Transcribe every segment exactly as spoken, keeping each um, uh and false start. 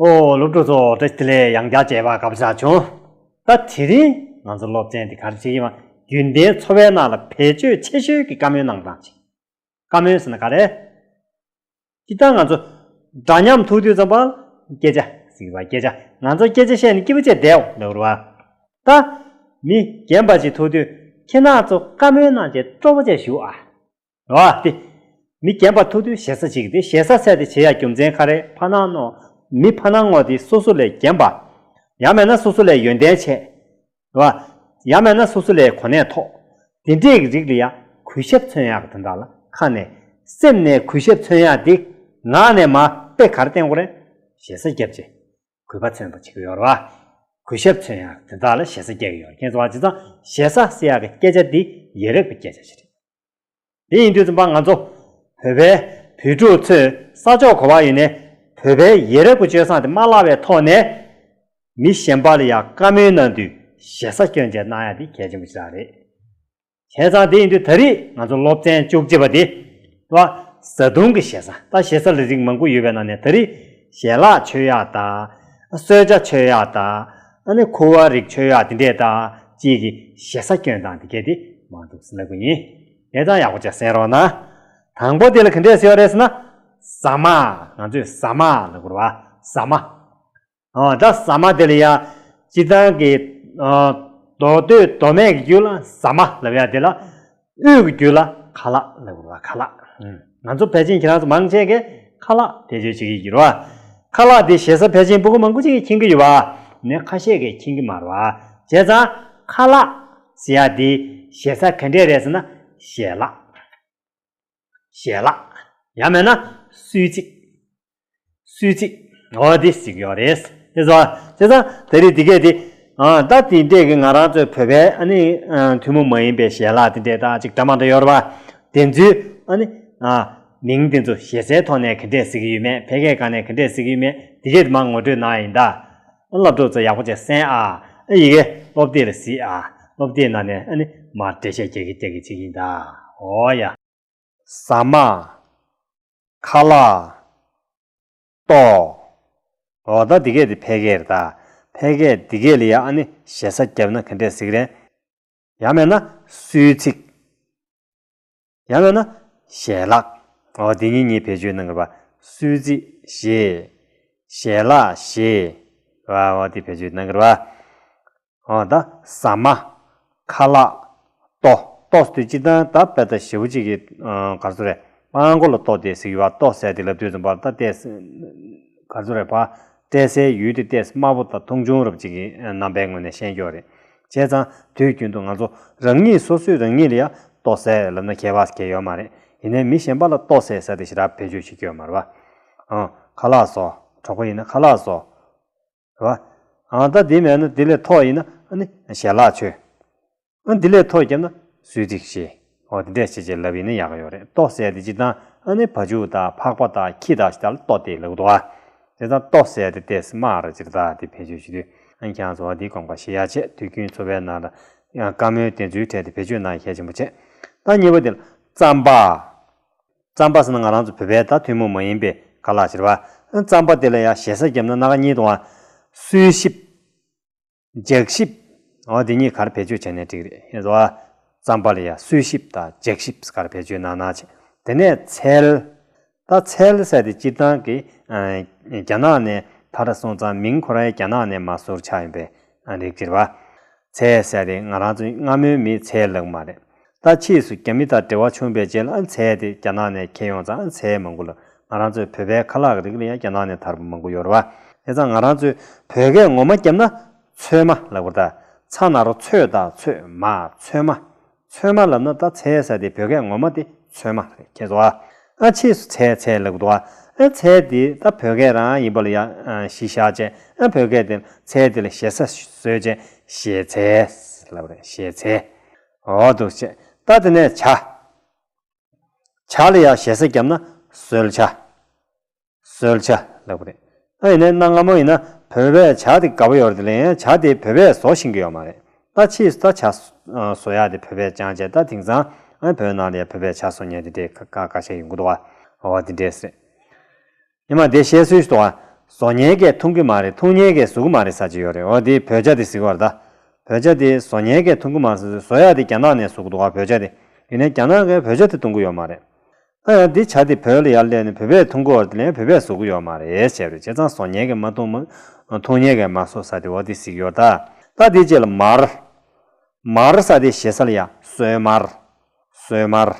ཨོ། སློབ་ཕྲུག་ཚོ། བཀྲ་ཤིས་བདེ་ལེགས། ཡང་བསྐྱར་མཇལ་བར་དགའ་པོ་ཆགས་བྱུང་། ད་དེ་རིང་ང་ཚོ་སློབ་ཚན་འདི་ག་རེ་བྱེད་ཀྱི་ཡིན་པ། རྒྱུན་ལྡན་འཚོ་བའི་ནང་ལ་བེད་སྤྱོད་ཆེ་ཤོས་ཀྱི་བཀའ་མོལ་གནང་སྟངས་ཅིག་བཀའ་མོལ་ཟེར་ན་ག་རེ། སྤྱིར་བཏང་ང་ཚོ་འདྲ་མཉམ་ཐུག་དུས་ཙམ་པ་སྐད་ཆ་ཟེར་བ། སྐད་ཆ། ང་ཚོ་སྐད་ཆ་བཤད་ནས་སྐྱིད་པོ་བྱས་བསྡད་འོ་ལབ་རེད་བ། ད་མི་རྒན་པ་ཅིག་ཐུག་དུས་ཁྱེད་རང་ཚོ་བཀའ་མོལ་གནང་བྱས་སྤྲོ་པོ་བྱས་བཞུགས་ཨ། རེད་བ། དེ་མི་རྒན་པ་ཐུག་དུས་ཞེ་ས་ཅིག་དེ་ཞེ་ས་ཟེར་དེ་བྱེད་ཡ་རྒྱུ་མཚན་ག་རེ། ཕ་ནང་ནོ། མི་ཕ་ནང་ངོ་དེ་སོ་སོ་ལས་རྒན་པ། ཡང་མེད་ན་སོ་སོ་ལས་ཡོན་ཏན་ཆེ། རེད་བ། ཡང་མེད་ན་སོ་སོ་ལས་གོ་གནས་མཐོ། དེ་འདྲས་ཀྱི་རིགས་ལ་ཡ་གུས་ཞབས་མཚོན་ཡག་གི་དོན་དག་ལ་ཁ་ནས་སེམས་ནས་གུས་ཞབས་མཚོན་ཡག་དེ་ངག་ནས་མ་དཔེ་ག་རེ་བསྟན་དགོས་རེད། ཞེ་ས་བརྒྱབ་བྱས་གུས་པ་མཚོན་པ་བྱེད་ཀྱི་ཡོད་རེད་བ། གུས་ཞབས་མཚོན་ཡག་དེ་དག་ལ་ཞེ་ས་བརྒྱབ་ཀྱི་ཡོད་རེད། ཁྱེད་ཚོ་བ་བྱས་ཙང་ཞེ་ས་ཟེར་ཡག་གི་སྐད་ཆ་འདི་ཡ་རབས་ཀྱི་སྐད་ཆ་ཞིག་རེད། དེ་ཡིན་དུས་ཙམ་པ་ང་ཚོ་བོད་པའི་བོད་ཕྲུག་ཚོས་ས་ཕྱོགས་ག་པར་ཡིན་ནའི་བོད་པའི་ཡ་རབས་ཀྱི་སྤྱོད་བཟང་དེ་མ་བརླག་པའི་ཐོག་ནས། མི་གཞན་པ་ལ་ཡང་བཀའ་མོལ་གནང་དུས་ཞེ་ས་སྐྱོན་བརྗོད་གནང་ཡ་དེ་གལ་ཆེན་པོ་ཞིག་རེད། བྱས་ཙང་དེ་ཡིན་དུས་ད་རེས་ང་ཚོ་སློབ་ཚན་བཅུ་གཅིག་པ་དེ། བ། བཟའ་བཏུང་གི་ཞེ་ས། ད་ཞེ་ས་ལ་རིགས་མང་པོ་ཡོད་པའི་ནང་ནས་ད་རེས་ཞལ་ལག་མཆོད་ཡག་དང་། གསོལ་ཇ་མཆོད་ཡག་དང་། ཨ་ནི་ཁུ་བ་རིགས་མཆོད་ཡག་དེ་འདྲས་དང་གཅིག་གི་ཞེ་ས་སྐྱོན་སྟངས་དེ་གས་དེ་མང་འདུག་ཟེར་ལབ་གི་ཡིན། དེ་ཙང་ཡག་པོ་བྱས་གསན་རོགས་གནང་། དང་པོ་དེ་ལ་ག་འདྲས་ཟེར་བ་རེད་ཟེར་ན། ཟ་མ། ང་ཚོས་ཟ་མ་ལབ་དགོས་རེད་བ། ཟ་མ། ཨ། ད་ཟ་མ་དེ་ལ་ཡ། སྤྱིར་བཏང་གི། ཨ། མདོ་སྟོད་མདོ་སྨད་ཀྱི་རྒྱུད་ལ་ཟ་མ་ལབ་ཡ་དེ་ལ། དབུས་ཀྱི་རྒྱུད་ལ་ཁ་ལག་ལབ་དགོས་རེད་བ། ཁ་ལག། ཨུ། ང་ཚོ་ཕལ་ཆེར་ཁྱེད་རང་ཚོ་མང་ཆེ་གས་ཁ་ལག་བེད་སྤྱོད་བྱེད་ཀྱི་ཡོད་རེད་བ། ཁ་ལག་དེ་ཞེ་ས་ཕལ་ཆེར་ཕྲུ་གུ་མང་པོ་ཅིག་གིས་མཁྱེན་གྱི་ཡོད་པ། ནས་ཁ་ཤས་ཀྱིས་མཁྱེན་གྱི་མ་རེད་བ། བྱས་ཙང་ཁ་ལག་ཟེར་ཡ་དེ་ཞེ་ས་ག་འདྲས་རེད་ཟེར་ན། ཞལ་ལག། ཞལ་ལག། ཡང་མེད་ན་གསོལ་ཚིགས། གསོལ་ཚིགས། འོ་དེ་ཟེར་གྱི་ཡོད་རེད། དེ་ཚོ། བྱས་ཙང་ད་རེས་འདི་གས་དེ། ཨ། ད་དེ་འདྲས་ཀྱི་ང་རང་ཚོའི་བོད་པའི་ཨ་ནི། ཨ། ཐུན་མོང་མ་ཡིན་པའི་ཞལ་ལག་དེ་འདྲས་ད་ཅིག་འདྲ་མ་འདྲ་ཡོད་རེད་བ། དེ་ཚོའི་ཨ་ནི། ཨ། མིང་དེ་ཚོ་ཞེ་སའི་ཐོག་ནས་ག་འདྲས་ཟེར་གྱི་ཡོད་མེད། ཕལ་སྐད་སྒང་ནས་ག་འདྲས་ཟེར་གྱི་ཡོད་མེད། དེ་གས་དེ་མར་ངོ་སྤྲོད་གནང་ཡིན་ད། ཨ། སློབ་ཕྲུག་ཚོ་ཡག་པོ་བྱས་གསན་ཨ། ཨ། ཡི་གེ་སློབ་དེབ་ལ་གཟིགས་ཨ། སློབ་དེབ་ནང་ནས་ཨ་ནི་མར་འགྲེལ་བཤད་རྒྱག་གི་རྒྱག་གི་བྱེད་ཀྱི་ཡིན་ད། འོ་ཡ། ཟ་མ། ཁ་ལག། ལྟོ། འོ་ད་འདི་གས་དེ་ཕལ་སྐད་རེད་ད། ཕལ་སྐད་འདི་གས་ལ་ཡ་ཨ་ནི་ཞེ་ས་བརྒྱབ་ན་ག་འདྲས་ཟེར་གྱི་རེད། ཡང་མེད་ན་གསོལ་ཚིགས། ཡང་མེད་ན་ཞལ་ལག། འོ་འདི་གཉིས་གཉིས་བེད་སྤྱོད་གནང་གི་རེད་བ། གསོལ་ཚིགས་ཞེས། ཞལ་ལག་ཞེས། བ། འོ་འདི་བེད་སྤྱོད་གནང་གི་རེད་བ། འོ་ད་ཟ་མ། ཁ་ལག། ལྟོ། ལྟོ་ཟེར་དུས་སྤྱིར་བཏང་ད་དཔེ་ད་ཞེ་པོ་ཅིག་གི། ཨ། ག་རེ་ཟེར་རེད། སྤང་མགོ་ལ་ལྟོ་དེ་ཟེར་གྱི་ཡོད་པ། ལྟོ་ཟེར་དེ་ལབ་དུས་ཙམ་པ་ད་ལྟས། ག་རེ་ཟེར་རེད་པ། བཀྲེས་སའི་ཡུལ་དེ་ལྟས་དམའ་པོ་དང་མཐོང་ཆུང་རབ་ཅིག་གི་རྣམ་པའི་ངོས་ནས་ཤེས་ཀྱི་ཡོད་རེད། བྱས་ཙང་དུས་རྒྱུན་དུ་ང་ཚོ་རང་ཉིད་སོ་སོས་རང་ཉིད་ལ་ཡ་ལྟོ་ཟེར་ལབ་ན་ཁྱད་པར་གང་ཡང་ཡོད་མ་རེད། ཡིན་ནའི་མི་གཞན་པ་ལ་ལྟོ་ཟེར་ཟེར་དེ་ཞེ་དྲག་བེད་སྤྱོད་བྱེད་ཀྱི་ཡོད་མ་རེད་བ། ཨང་། ཁ་ལག་བཟོ། གྲོགས་པོ་ཡིན་ན་ཁ་ལག་བཟོ། རེད་བ། ཨང་། ད་དེ་མེད་ན་དེ་ལས་མཐོ་ཡིན་ན་ཨ་ནི་ཞལ་ལག་མཆོད། ཨ། དེ་ལས་མཐོ་བརྒྱབ་ན་གསོལ་ཚིགས་ཞེས། འོ་དེ་འདྲས་བྱས་བྱས་ལབ་ཡིན་ན་ཡག་ཡོད་རེད། ལྟོ་ཟེར་དེ་སྤྱིར་བཏང་ཨ་ནི་བ་ཕྱུགས་དང་ཕག་པ་དང་ཁྱི་དང་ཞིག་ལ་ལྟོ་དེ་ལབ་འདུག་ཨ། དེ་ཙང་ལྟོ་ཟེར་དེ་ལྟས་དམའ་ར་ཅིག་ད་དེ་བེད་སྤྱོད་བྱེད་དུས། ཨ། ཁྱེད་རང་ཚོ་བ་དེའི་གོམ་ཁ་ཤེས་ཡ་བྱས། དུས་རྒྱུན་འཚོ་བའི་ནང་ལ་ཡང་བཀའ་མོལ་དེ་ཚོའི་གྲས་དེ་བེད་སྤྱོད་གནང་ཡ་གལ་ཆེན་པོ་བྱས། ད་གཉིས་པ་དེ་ལ་རྩམ་པ། རྩམ་པ་ཟེར་ན་ང་རང་ཚོ་བོད་པའི་ད་ཐུན་མོང་མ་ཡིན་པའི་ཁ་ལག་ཅིག་རེད་བ། རྩམ་པ་དེ་ལ་ཡ་ཞེ་ས་བརྒྱབ་ན་སྣ་ཁ་གཉིས་འདུག་ཨ། གསོལ་ཞིབ། ལྗགས་ཞིབ། འོ་དེ་གཉིས་ག་རེ་བེད་སྤྱོད་བྱས་ན་འགྲིག་རེད། ཡིན་ཟེར་བ། རྩམ་པ་ལ་ཡ་གསོལ་ཞིབ་དང་ལྗགས་ཞིབ་ག་རེ་བེད་སྤྱོད་གནང་ན་བྱས། དེ་ནས་ཚལ། ད་ཚལ་ཟེར་དེ་སྤྱིར་བཏང་གི། ཨ། རྒྱ་ནག་ནས་ད་ར་སོང་ཙང་མིང་ཁོ་རང་རྒྱ་ནག་ནས་མར་ཟུར་ཆགས་ཡིན་པའི་རིགས་ཅིག་རེད་བ། ཚལ་ཟེར་དེ་ང་རང་ཚོ་སྔ་མོའི་མིས་ཚལ་ལབ་མ་རེད། ད་ཕྱིས་སུ་རྒྱ་མི་དང་འབྲེལ་བ་བྱུང་བའི་རྗེས་ལ་ཨ་ཚལ་དེ་རྒྱ་ནག་ནས་ཁྱེར་ཡོང་ཙང་ཨ་ཚལ་མང་པོ་ལ། ང་རང་ཚོའི་བོད་པའི་ཁ་ལག་གི་རིགས་ལ་ཡང་རྒྱ་ནག་ནས་དར་པོ་མང་པོ་ཡོད་རེད་བ། དེ་ཙང་ང་རང་ཚོའི་བོད་སྐད་ངོ་མ་བརྒྱབ་ན་ཚོད་མ་ལབ་པ་རེད་ད། ཚ་ན་རོ་ཚོད་དང་ཚོད་མ། ཚོད་མ། ཚོད་མ་ལབ་ན་ད་ཚལ་ཟེར་དེ་བོད་སྐད་ངོ་མ་དེ་ཚོད་མ་རེད། ཁྱེད་ཚོ་ཨ། ཨ། ཕྱིས་སུ་ཚལ་ཚལ་ལབ་འདུག་ཨ། ཨ། ཚལ་དེ་ད་བོད་སྐད་རང་ཡིན་པ་ལ་ཡང་། ཨ། གཞི་བཞག་བྱས། ཨ། བོད་སྐད་དེ་ཚལ་དེ་ལ་ཞེ་ས་བཟོས་བྱས་ཞེ་ཚལ་ལབ་རེད། ཞེ་ཚལ། འོ་འདུག་བྱས། ད་དེ་ནས་ཇ། ཇ་ལ་ཡང་ཞེ་ས་བརྒྱབ་ན་གསོལ་ཇ། གསོལ་ཇ་ལབ་པ་རེད། ཨ། ཡིན་ནའི་གནའ་སྔ་མོ་ཡིན་ན་བོད་པས་ཇ་དེ་དགའ་པོ་ཡོད་རེད་དེ་ལས། ཇ་དེ་བོད་པས་བཟོ་ཤེས་ཀྱི་ཡོད་མ་རེད། ད་ཕྱིས་སུ་ད་ཇ་བཟོ་ཡག་དེ་བོད་པས་སྦྱངས་བྱས། ད་དེང་སང་ཨ་བོད་ནང་ལ་ཡང་བོད་པས་ཇ་བཟོ་མཁན་དེ་འདྲས་ཁ་ཁ་ཤས་ཡོང་གི་འདུག་བ། འོ་དེ་འདྲས་རེད། ཉི་མ་དེ་བཤད་སྲོལ་ཞིག་འདུག་བ། བཟོ་མཁན་གྱིས་འཐུང་གི་མ་རེད། འཐུང་མཁན་གྱིས་བཟོ་གི་མ་རེད་ཟེར་གྱི་ཡོད་རེད། འོ་དེ་བོད་ཇ་དེ་ཟེར་གྱི་ཡོད་རེད་ད། བོད་ཇ་དེ་བཟོ་མཁན་གྱིས་འཐུང་གི་མ་རེད་ཟེར། བཟོ་ཡག་དེ་རྒྱ་ནག་ནས་བཟོ་གི་འདུག་ག་བོད་ཇ་དེ། ཡིན་ནའི་རྒྱ་ནག་གིས་བོད་ཇ་དེ་འཐུང་གི་ཡོད་མ་རེད། ད་ཡང་འདི་ཇ་དེ་བོད་ལ་ཡར་སླེབས་ནས་བོད་པས་འཐུང་གི་ཡོད་རེད་དེ། ལན་བོད་པས་བཟོ་གི་ཡོད་མ་རེད་ཟེར་རེད། བྱས་ཙང་བཟོ་མཁན་གྱིས་མ་འཐུང་མ་འཐུང་མཁན་གྱིས་མ་བཟོ་ཟེར་དེ། འོ་དེ་ཟེར་གྱི་ཡོད་ད། ད་དེའི་རྗེས་ལ་མར། མར་ཟེར་དེ་ཞེ་ས་ལ་ཡ་སོལ་མར། སོལ་མར།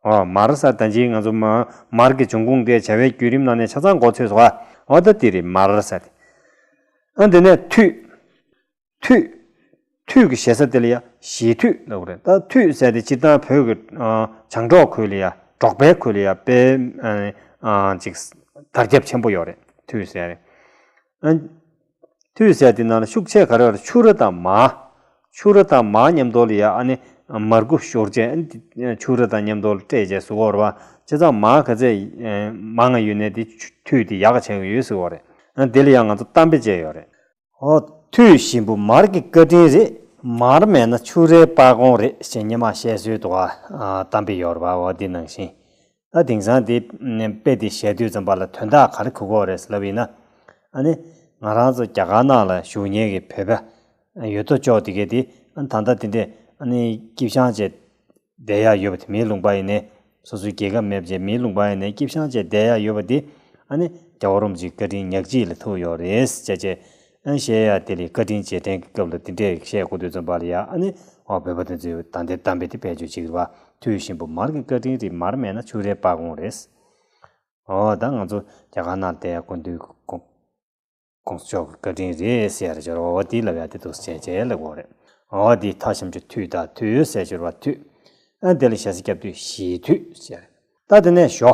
འོ་མར་ཟེར་ད་ཅི་ང་ཚོ་མ་མར་གྱི་འབྱུང་ཁུངས་དེ་བྱ་བའི་བརྒྱུད་རིམ་ནང་ནས་ཆ་ཚང་མགོ་ཚོས་སོང་ཨ། འོ་ད་དེ་རེད་མར་ཟེར་དེ། ཨ་དེ་ནས་ཐུད། ཐུད། ཐུད་ཀྱི་ཞེ་ས་དེ་ལ་ཡ་ཞི་ཐུད་ལབ་ཀྱི་རེད། ད་ཐུད་ཟེར་དེ་སྤྱིར་བཏང་བོད་ཀྱི་ཨ་བྱང་འབྲོག་ཁུལ་ལ་ཡ་འབྲོག་པའི་ཁུལ་ལ་ཡ་དཔེ་ཨ་ཅིག་དར་ཁྱབ་ཆེན་པོ་ཡོད་རེད། ཐུད་ཟེར་རེད། ཨ་ཐུད་ཟེར་དེ་ནང་ལ་ཤུགས་ཆེ་ག་རེ་ཡོད་རེད། ཕྱུ་ར་དང་མར། ཕྱུ་ར་དང་མར་མཉམ་དུ་ལ་ཡ་ཨ་ནི་མར་ཁུ་ཤོར་བྱས་ཨ་ནི་ཕྱུ་ར་དང་མཉམ་དུ་ལ་སྤྲད་བྱས་བཟོ་གི་ཡོད་རེད་བ། བྱས་ཙང་མར་ག་ཚད་མང་ང་ཡོད་ནའི་དེ་ཐུད་དེ་ཡག་ག་ཆགས་ཀྱི་ཡོད་ཟེར་གྱི་ཡོད་རེད། ཨ་དེ་ལ་ཡང་ང་ཚོ་གཏམ་དཔེ་བྱས་ཡོད་རེད། འོ། ཐུད་ཞིམ་པོ་མར་གྱི་བཀའ་དྲིན་རེད། མར་མེད་ན་ཕྱུ་རའི་སྤར་གོང་རེད་ཞེས་སྔོན་མ་བཤད་སྲོལ་འདུག་ག་ཨ་གཏམ་དཔེ་ཡོད་རེད་བ། འོ་དེ་ནང་བཞིན། ད་དེང་སང་དེ་དཔེ་དེ་བཤད་དུས་ཙམ་པ་ལ་དོན་དག་ག་རེ་གོ་གི་ཡོད་རེད་ལབ་ཡིན་ན། ཨ་ནི་ང་རང་ཚོ་རྒྱ་གར་ནང་ལ་བཞུགས་མཁན་གྱི་བོད་པ་ཡོད་དོ་ཅོག་དེ་གས་དེ་ཨ་ནི་ད་ལྟ་དེ་འདྲས་ཨ་ནི་སྐྱིད་ཤང་བྱས། བསྡད་ཡག་ཡོད་པ་དེ། མིའི་ལུང་པ་ཡིན་ནའི། སོ་སོའི་རྒྱལ་ཁབ་མེད་པ་བྱས་མིའི་ལུང་པ་ཡིན་ནའི་སྐྱིད་ཤང་བྱས་བསྡད་ཡག་ཡོད་པ་དེ། ཨ་ནི་རྒྱལ་བ་རིན་པོ་ཆེའི་བཀའ་དྲིན་ཉག་གཅིག་ལ་ཐུག་ཡོད་རེད་ཟེར་བྱས། ཨ་ནི་བཤད་ཡག་དེ་ལས་བཀའ་དྲིན་རྗེས་དྲན་གྱི་སྐབས་ལ་དེ་འདྲས་བཤད་དགོས་དུས་ཙམ་པ་ལ་ཡ། ཨ་ནི་འོ་བོད་པ་དེ་ཚོས་ད་ལྟའི་གཏམ་དཔེ་དེ་བེད་སྤྱོད་བྱེད་ཀྱི་རེད་བ། ཐུད་ཞིམ་པོ་མར་གྱི་བཀའ་དྲིན་རེད། མར་མེད་ན་ཕྱུ་རའི་སྤར་གོང་རེད། འོ་ད་ང་ཚོ་རྒྱ་གར་ནང་བསྡད་ཡག་དགོས་དུས་དགོངས། དགོངས་ཞུ་བཀའ་དྲིན་རེད་ཟེར་ཡ་རེད། འོ་དེ་ལབ་ཡ་དེ་འདུག་སེ་བྱས་བྱས་ལབ་དགོས་རེད། འོ་དེ་ཐ་ཞབས་ཀྱུ་ཐུད་དང་ཐུད་ཟེར་ཞོར་བ་ཐུད། ཨ་དེ་ལ་ཞེ་ས་བརྒྱབ་དུས་ཞི་ཐུད་ཟེར། ད་དེ་ནས་ཞོ།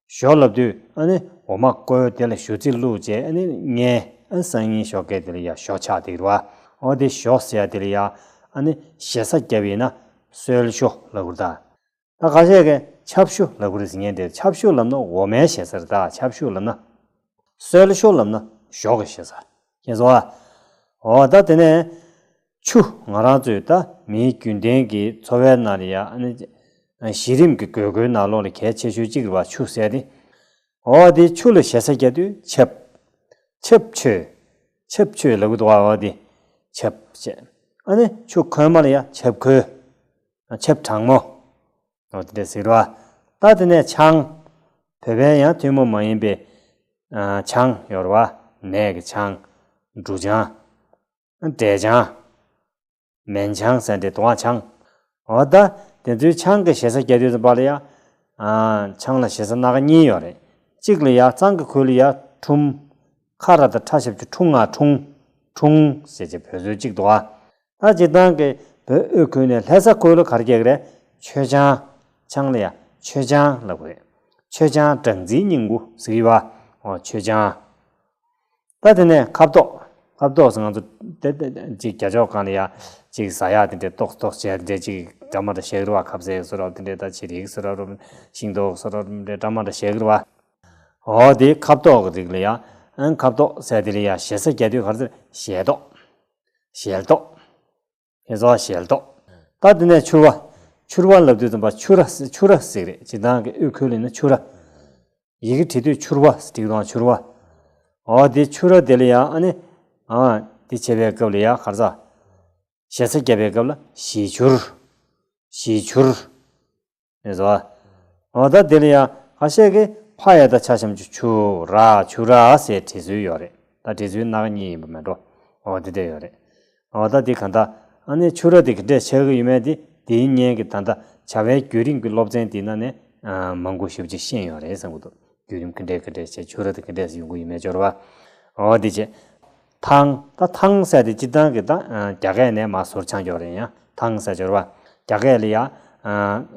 ཞོ་ལབ་དུས་ཨ་ནི་འོ་མ་བསྐོལ། དེ་ལ་ཞུ་ཚིག་བླུགས་བྱས་ཨ་ནི་ངས་ཨ་སང་ཉིན་ཞོགས་ཀས་དེ་ལ་ཡ་ཞོ་ཆགས་དེ་རེད་བ། འོ་དེ་ཞོ་ཟེར་ཡ་དེ་ལ་ཡ་ཨ་ནི་ཞེ་ས་བརྒྱབ་ཡིན་ན་སོལ་ཞོ་ལབ་དགོས་རེད་ད། ད་ཁ་ཤས་ཀྱིས་ཆབ་ཞོ་ལབ་ཀྱི་རེད་ཟེར་མཁན་དེ། ཆབ་ཞོ་ལབ་ན་འོ་མའི་ཞེ་ས་རེད་ད། ཆབ་ཞོ་ལབ་ན། སོལ་ཞོ་ལབ་ན་ཞོ་གི་ཞེ་ས། མཁྱེན་སོང་ཨ། འོ་ད་དེ་ནས་ཆུ། ང་རང་ཚོའི་ད་མིའི་རྒྱུན་ལྡན་གྱི་འཚོ་བའི་ནང་ལ་ཡ་ཨ་ནི་གཞི་རིམ་གྱི་དགོས་མཁོའི་ནང་ལོགས་ལ་གལ་ཆེ་ཤོས་གཅིག་རེད་བ། ཆུ་ཟེར་དེ། འོ་དེ་ཆུ་ལ་ཞེ་ས་བརྒྱབ་དུས་ཆབ། ཆབ་ཆོས། ཆབ་ཆོས་ལབ་ཀྱི་འདུག་བ། འོ་དེ་ཆབ་ཅེས། ཨ་ནི་ཆུ་ཁོལ་མ་ལ་ཡ་ཆབ་ཁོལ། ཆབ་གྲང་མོ། འོ་དེ་འདྲ་ཟེར་བ། ད་དེ་ནས་ཆང་། བོད་པའི་ཡང་ཐུན་མོང་མ་ཡིན་པའི་ཨ་ཆང་ཡོད་རེད་བ། ནས་ཀྱི་ཆང་། འབྲུ་ཆང་། འབྲས་ཆང་། མན་ཆང་ཟེར་འདྲ་འདུག་བ། ཆང་། འོ་ད་དེ་ཚོའི་ཆང་གི་ཞེ་ས་རྒྱག་དུས་ཙམ་པ་ལ་ཡ། ཨ་ཆང་ལ་ཞེ་ས་སྣ་ཁ་གཉིས་ཡོད་རེད། གཅིག་ལ་ཡ་གཙང་གི་ཁུལ་ལ་ཡ་ཁྲུམ། ཁ་ར་དང་ཁྲ་ཞབས་ཀྱུ་ཁྲུང་ང་ཁྲུང་། ཁྲུང་ཟེར་བྱས་བོད་ཚོའི་གཅིག་འདུག་བ། ད་སྤྱིར་བཏང་གི་བོད་དབུས་ཁུལ་ནས་ལྷ་ས་ཁུལ་ལ་ག་རེ་རྒྱག་གི་རེད། མཆོད་ཆང་། ཆང་ལ་ཡ་མཆོད་ཆང་ལབ་གི་རེད། མཆོད་ཆང་སྦྲང་རྩིའི་སྙིང་པོ་ཟེར་གྱི་ཡོད་བ། འོ་མཆོད་ཆང་། ད་དེ་ནས་ཁ་བཏོག་ཁ་བཏོག་ཟེར་ང་ཚོ་དེ་དེ་ཅིག་རྒྱ་ཕྱོགས་སྒང་ལ་ཡ་ཅིག་ཟ་ཡག་དེ་འདྲས་ཏོག་ཏོག་བྱས་དེ་འདྲས་ཅིག་འདྲ་མ་འདྲ་བཞག་གི་རེད་བ། ཁ་ཟས་བཟོ་འདྲ་དེ་འདྲས། ད་ཕྱི་རིགས་བཟོ་འདྲ་རུམ། ཤིང་ཏོག་བཟོ་འདྲ་རུམ་འདྲས་འདྲ་མ་འདྲ་བཞག་གི་རེད་བ། འོ་དེ་ཁ་བཏོག་གི་རིགས་ལ་ཡ། ཨན་ཁ་བཏོག་ཟེར་དེ་ལ་ཡ་ཞེ་ས་རྒྱག་དུས་ག་རེ་ཟེར། ཞལ་ཏོག་ཞལ་ཏོག་ཁྱེད་ཚོ་ཞལ་ཏོག་ད་དེ་ནས་ཕྱུར་བ། ཕྱུར་བ་ལབ་དུས་ཙམ་པ་ཕྱུ་ར་ཕྱུ་ར་ཟེར་གི་རེད། སྤྱིར་བཏང་གི་དབུས་ཁུལ་ལ་ཡིན་ན་ཕྱུ་ར། ཡི་གེ་བྲིས་དུས་ཕྱུར་བ་ཟེར་བྲིས་དང་། ཕྱུར་བ། འོ་དེ་ཕྱུ་ར་དེ་ལ་ཡ་ཨ་ནི། ཨ་དེ་བྱེད་པའི་སྐབས་ལ་ཡ་ག་རེ་ཟ། ཞེ་ས་རྒྱག་པའི་སྐབས་ལ་ཞི་ཕྱུར། ཞི་ཕྱུར། རེད་བ། འོ་ད་དེ་ལ་ཡ་ཁ་ཤས་ཀྱིས་ཕ་ཡ་བཏགས་ཕྱ་ཞབས་ཀྱུ་ཕྱུ་ར་ཕྱུ་ར་ཟེར་བྲིས་སྲོལ་ཡོད་རེད། ད་བྲིས་སྲོལ་སྣ་ཁ་གཉིས་ཡིན་པ་མེད་འགྲོ། འོ་དེ་འདྲ་ཡོད་རེད། འོ་ད་དེ་ག་འདྲ། ཨ་ནི་ཕྱུ་ར་དེ་ག་འདྲས་ཆགས་ཀྱི་ཡོད་མེད་དེ་དེའི་སྔོན་གྱི་ད་ལྟ་བྱ་བའི་བརྒྱུད་རིམ་གྱི་སློབ་ཚན་དེའི་ནང་ནས་ཨ་མང་པོ་ཞེ་པོ་ཅིག་ཤེས་ཡོད་རེད་བསམ་གྱི་འདུག་བརྒྱུད་རིམ་ག་འདྲས་ག་འདྲས་བྱས། ཕྱུ་ར་དེ་ག་འདྲས་ཡོང་གི་ཡོད་མེད་སྦྱོར་བ། འོ་དེ་བྱས། ཐང་། ད་ཐང་ཟེར་དེ་སྤྱིར་བཏང་གི་ད་ཨ་རྒྱ་སྐད་ནས་མར་ཟུར་ཆགས་ཡོད་རེད། ཡང་ཐང་ཟེར་སྦྱོར་བ། རྒྱ་སྐད་ལ་ཡ་ཨ་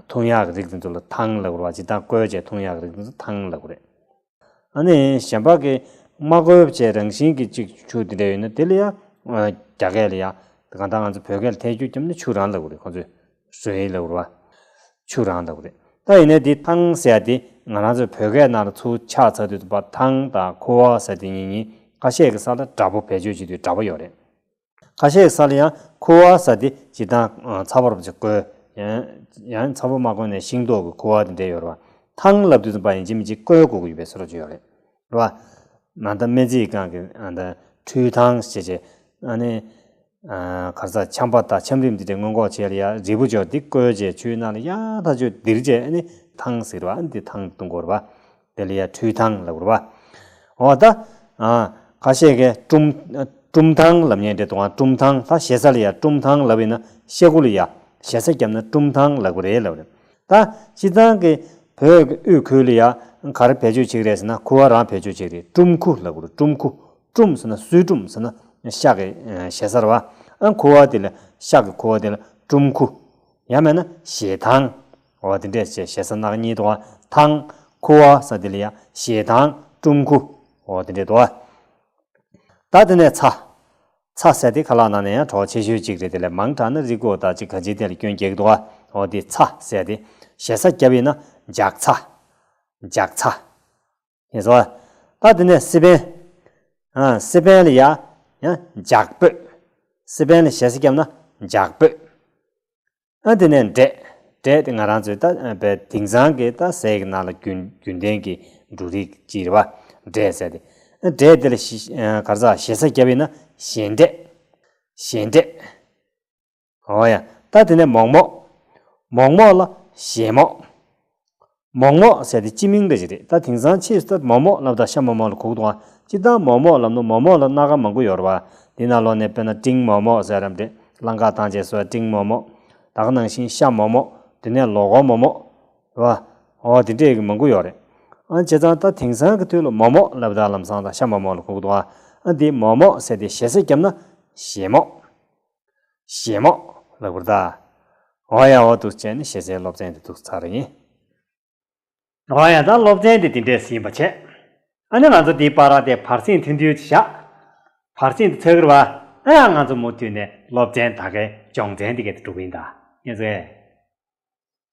འཐུང་ཡག་གི་རིགས་དེ་ཚོ་ལ་ཐང་ལབ་དགོས་རེད་བ། སྤྱིར་བཏང་བསྐོལ་བྱས་འཐུང་ཡག་གི་རིགས་དེ་ཚོ་ཐང་ལབ་དགོས་རེད། ཨ་ནི་གཞན་པ་གི་མ་བསྐོལ་བྱས་རང་བཞིན་གྱི་ཅིག་ཆུ་དེ་འདྲ་ཡོད་ན་དེ་ལ་ཡ་ཨ་རྒྱ་སྐད་ལ་ཡ། གང་ལྟར་ང་ཚོ་བོད་སྐད་ལ་ཐད་སྒྱུར་བརྒྱབ་ན་ཆུ་རང་ལབ་དགོས་རེད། ཁོང་ཚོས་སུའེ་ལབ་དགོས་རེད་བ། ཆུ་རང་ལབ་དགོས་རེད། ད་ཡིན་ནའི་དེ་ཐང་ཟེར་ཡ་དེ་ང་རང་ཚོའི་བོད་སྐད་ནང་ལ་ཚུར་ཆགས་ཚར་དུས་ཙམ་པ་ཐང་དང་ཁུ་བ་ཟེར་དེ་གཉིས་གཉིས་ཁ་ཤས་ཀྱི་ས་ལ་འདྲ་པོ་བེད་སྤྱོད་བྱེད་དུས་འདྲ་པོ་ཡོད་རེད། ཁ་ཤས་ཀྱི་ས་ལ་ཡང་ཁུ་བ་ཟེར་དེ་སྤྱིར་བཏང་ཚ་པོ་རུ་ཅིག་བསྐོལ། ཡང་ཡང་ཚ་པོ་མ་བསྐོལ་ནས་ཤིང་ཏོག་གི་ཁུ་བ་དེ་འདྲ་ཡོད་རེད་བ། ཐང་ལབ་དུས་ཙམ་པ་ཡིན་གཅིག་མིན་གཅིག་བསྐོལ་དགོས་ཀྱི་ཡོད་པའི་བཟོ་འདྲ་ཅིག་ཡོད་རེད། རེད་བ། ན་ད་སྨན་རྩིས་ཁང་གི་ཨ་ད་འཕྲུལ་ཐང་ཞེས་བྱས་ཨ་ནི། གར་ས་ཆམ་པ་དང་ཆམ་རིམས་འདི་འདྲའི་སྔོན་འགོག་བྱེད་ལ་ཡ་རིལ་བུ་སྦྱོར་འདི་བསྐོལ་བྱས་ཆུའི་ནང་ལ་ཡ་ཐག་ཆོད་ལྡིར་བྱས་ཨ་ནི་ཐང་ཟེར་བ་ཨ་ནི་འདི་ཐང་བཏུང་དགོས་རེད་བ། དེ་ལ་ཡ་འཕྲུལ་ཐང་ལབ་དགོས་རེད་བ། འོ་ད། ཁ་ཤས་ཀྱིས་སྐྲུམ། སྐྲུམ་ཐང་ལབ་མཁན་འདྲ་འདུག་ཨ། སྐྲུམ་ཐང་ད་ཞེ་ས་ལ་ཡ་སྐྲུམ་ཐང་ལབ་ཡིན་ན་ཤ་ཁུ་ལ་ཡ་ཞེ་ས་བརྒྱབ་ན་སྐྲུམ་ཐང་ལབ་དགོས་རེད་ལབ་རེད། ད་སྤྱིར་བཏང་གི་བོད་ཀྱི་དབུས་ཁུལ་ལ་ཡ་ག་རེ་བེད་སྤྱོད་བྱེད་ཀྱི་རེད་ཟེར་ན་ཁུ་བ་རང་བེད་སྤྱོད་བྱེད་ཀྱི་རེད། སྐྲུམ་ཁུ་ལབ་དགོས་རེད། སྐྲུམ་ཁུ། སྐྲུམ་ཟེར་ན་སུའི་སྐྲུམ་ཟེར་ན་ཤ་གི་ཞེ་ས་རེད་བ། ཨ་ཁུ་བ་དེ་ལ་ཤ་གི་ཁུ་བ་དེ་ལ་སྐྲུམ་ཁུ། ཡང་མེད་ན་ཞེ་ཐང་། འོ་དེ་འདྲས་བྱས་ཞེ་ས་ནག་གཉིས་འདུག་བ། ཐང་། ཁུ་བ་ཟེར་དེ་ལ་ཡ་ཞེ་ཐང་སྐྲུམ་ཁུ། འོ་དེ་འདྲས་འདུག་བ། ད་དེ་ནས་ཚྭ། ཚྭ་ཟེར་དེ་ཁ་ལག་ནང་ནས་ཡང་གྲོགས་ཆེ་ཤོས་གཅིག་རེད། དེ་ལས་མང་དྲགས་ན་རིགས་སྐོར་དང་གཅིག་ག་ཅིའི་ཐད་ལ་སྐྱོན་རྒྱག་གི་འདུག་བ། འོ་དེ་ཚྭ་ཟེར་དེ་ཞེ་ས་བརྒྱབ་ཡིན་ན་ལྗགས་ཚྭ། ལྗགས་ཚྭ། ཡིན་སོ། ད་དེ་ནས་སི་པན། ཨ་སི་པན་ལ་ཡ། ཡང་ལྗགས་སྤོས། སི་པན་ལ་ཞེ་ས་བརྒྱབ་ན་ལྗགས་སྤོས། ཨ་དེ་ནས་འབྲས། འབྲས་དེ་ང་རང་ཚོའི་ད་པའི་དེང་སང་གི་ད་ཟས་ཀྱི་ནང་ལ་རྒྱུན་རྒྱུན་ལྡན་གྱི་འབྲུ་རིགས་གཅིག་རེད་བ། འབྲས་ཟེར་དེ། ཨ་འབྲས་དེ་ལ་ཞི་ཨ་ག་རེ་ཟ་ཞེ་ས་བརྒྱབ་ཡིན་ན་ཞལ་འབྲས། ཞལ་འབྲས། འོ་ཡ། ད་དེ་ནས་མོག་མོག་མོག་མོག་ལ་ཞལ་མོག་མོག་མོག་ཟེར་དེ་སྤྱི་མིང་འདྲ་ཞིག་རེད། ད་དེང་སང་ཕྱིས་སུ་ད་མོག་མོག་ལབ་ད་ཤ་མོག་མོག་ལ་གོ་གི་འདུག་ཨ། སྤྱིར་བཏང་མོག་མོག་ལབ་ན་མོག་མོག་ལ་སྣ་ཁ་མང་པོ་ཡོད་རེད་བ། འདི་ནང་ལོགས་ནས་དཔེར་ན་སྤྲིན་མོག་མོག་ཟེར་རམ་འདྲེ་རླངས་ཁ་བཏང་རྗེས་སུ་སྤྲིན་མོག་མོག་ད་ག་ནང་བཞིན་ཤ་མོག་མོག་དེ་ནས་ལོ་གོ་མོག་མོག་རེད་བ། འོ་དེ་འདྲས་ཀྱི་མང་པོ་ཡོད་རེད། ཨ་བྱས་ཙང་ད་དེང་སང་གི་དུས་ལ་མོག་མོག་ལབ་ད་ལམ་སང་ད་ཤ་མོག་མོག་ལ་གོ་གི་འདུག་ཨ། ཨ་འདི་མོག་མོག་ཟེར་དེ་ཞེ་ས་བརྒྱབ་ན་ཞལ་མོག་ཞལ་མོག་ལབ་དགོས་རེད་ད། འོ་ཡ་འོ་འདུག་བྱས་ནས་ཞེ་སའི་སློབ་ཚན་དེ་འདུག་ཚར་ཡིན། འོ་ཡ་ད་སློབ་ཚན་དེ་འདི་འདྲས་ཟིན་པ་བྱས། ཨ་ནི་ང་ཚོ་འདིའི་བར་དེ་བར་གསེང་ཐུང་ཐུང་ཅིག་བཞག་བར་གསེང་དེ་ཚར་གི་རེད་བ། ཨ་ཡ་ང་ཚོ་མུ་མཐུད་ནས་སློབ་ཚན་ད་གའི་སྦྱོང་ཚན་འདི་གའི་དེ་འགྲོ་གི་ཡིན་ད། ཡིན་ཟེ།